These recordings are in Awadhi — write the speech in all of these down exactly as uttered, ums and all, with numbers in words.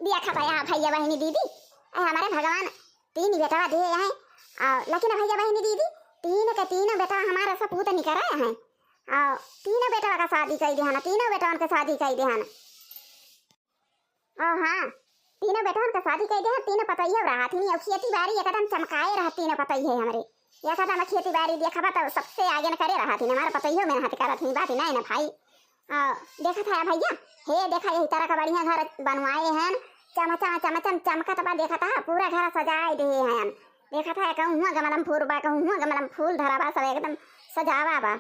देखा भैया, भैया बहिनी दीदी, ए हमारे भगवान तीन बेटवा दिए हैं। और लेकिन भैया बहिनी दीदी, तीन के तीनों बेटवा हमारा सपूत निकरे हैं। और तीनों बेटवा का शादी कइ देहन, तीनों बेटवन के शादी कइ देहन। ओ हाँ, तीनों बेटवन के शादी कइ देहन, तीनों पतोहियो रहत ही, और खेती बाड़ी एकदम चमकाए रहत तीनों पतोहिए हमरे। एकदम खेती बाड़ी देखबा तो सबसे आगे न करे रहत ही, हमारा पतोहियो मेहनत करत ही, बात नहीं ना भाई। आ, देखत है भैया, हे देखा, यही तरह का बढ़िया घर बनवाए हैं, चमचम चमचम चमकत बा, देखत है पूरा घर सजाए दिए हैं। देखत है कहूँ हुआ गमलम फूल बा, कहूँ हुआ गमलम फूल धरा बा, सब एकदम सजावा बा।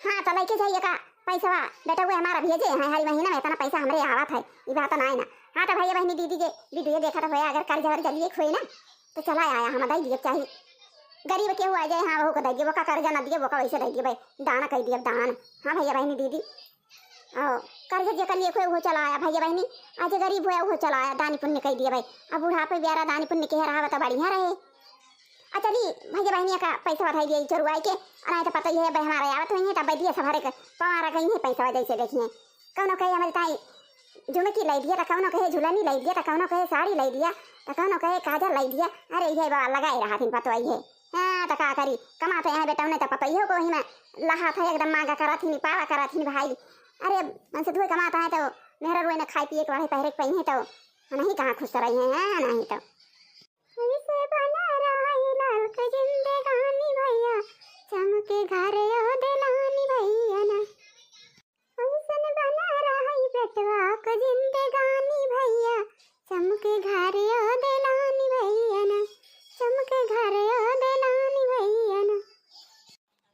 हाँ, तो लइके जाइए का पैसवा, बेटउए हमारा भेजे हैं, हर महीना में इतना पैसा हमरे आवत है, ई बात नाई ना। हाँ, तो भैया बहिनी दीदी के वीडियो देखत होए, अगर कर्ज वर्ज लिए होए ना, तो चला आया, हम दे दिए चाही। गरीब केहू आ जाए, हाँ, वहू को दे दिए, वो का कर्जा ना दिए, वो का वैसे दे दिए भाई, दान कइ दिए, दान। हाँ भैया बहिनी दीदी, ओ, कर्ज जेकर लिए होए, वो चला आया भैया बहिनी, आज गरीब होए, वो चला आया, दानी पुण्य कइ दिए भाई। अब बुढ़ापे ब्यारा दानी पुण्य के रहा, तो बढ़िया रहे। आ चली भैया बहिनी का पैसा बधाई दिए चोरुआई के, और नहीं तो पता ही है भाई, हमारा आवत नहीं है, तब दिए सब हरे के पवारा गई है पैसा जैसे देखिए। कौनो कहे हमारी ताई झुमकी लाई दिया, तो कौनो कहे झुलनी लाई दिया, तो कौनो कहे साड़ी लाई दिया, तो कौनो कहे काजल लाई दिया। अरे ये बाबा लगाए रहा दिन पतवा ये। हाँ, तो का करी, कमाते हैं बेटा, उन्हें तो पता ही हो को ही में लहा था एकदम मांगा करत ही, पावा करत ही भाई। अरे मन से दुए कमाता है तो मेहरा रुए न खाए पिए के बढ़े पहरे के पही है तो नहीं कहाँ खुश रही है, हाँ, नहीं तो। ऐसे बना रहा ये लाल के जिंदगानी भैया, चमके घर यो दिलानी भैया ना। ऐसन बना रहा ये बेटवा के जिंदगानी भैया, चमके घर यो दिलानी भैया ना, चमके घर यो दिलानी भैया ना।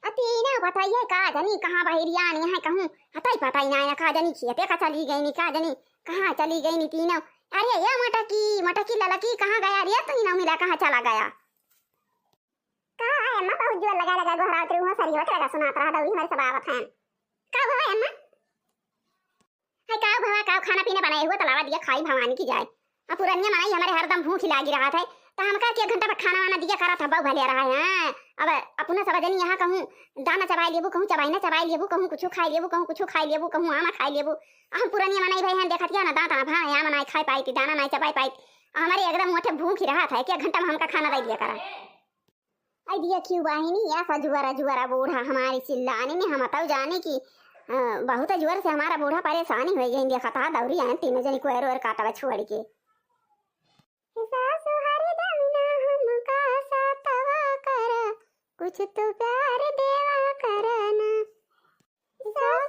आ तीनों बताइए का जनी कहाँ बहिरिया नहीं है कहूँ, हतई पता ही ना है का जनी खेते का चली गई नी, का जनी कहाँ चली गई नी तीनों। अरे ये मटकी, मटकी ललकी कहाँ गया रे, तीनों मिला कहाँ चला गया? का है अम्मा, बहुत जोर लगा लगा गोहरावत रही हूँ, सरियो के लगा सुनात रहा, दौड़ी हमारे सब आवत हैं। का हुआ अम्मा? है का भवा, का खाना पीना बनाए हुआ तलावा दिया खाई भवानी की जाए। अब पुरनिया मनाई हमारे हरदम भूख ही लागी रहा था, तो हमका के एक घंटा में खाना वाना दिया करा था, बहु भले रहा है। हाँ, अब अपना सब जनी यहाँ कहूँ दाना चबाई लेबू, कहूँ चबाई ना चबाई लेबू, कहूँ कुछ खाई लेबू, कहूँ कुछ खाई लेबू, कहूँ आमा खाई लेबू। हम पुरनिया मनाई भाई हैं, देखत क्या ना दांत ना भाई आमा ना खाई पाई थी, दाना ना चबाई पाई थी। हमारे एकदम मोटे भूख ही रहा था, एक एक घंटा में हमका खाना दे दिया करा। आई दिया क्यों बहिनी, या सा जुआरा जुआरा बूढ़ा हमारी चिल्लाने में हम तब जाने कि अ, बहुत जोर से हमारा बूढ़ा परेशानी हो गई। देखा था दौरी आए तीनों जनी को एर काटवा छोड़ के। सासु हरदम ना हमका सतावा करा, कुछ तो प्यार देवा करा ना। सासु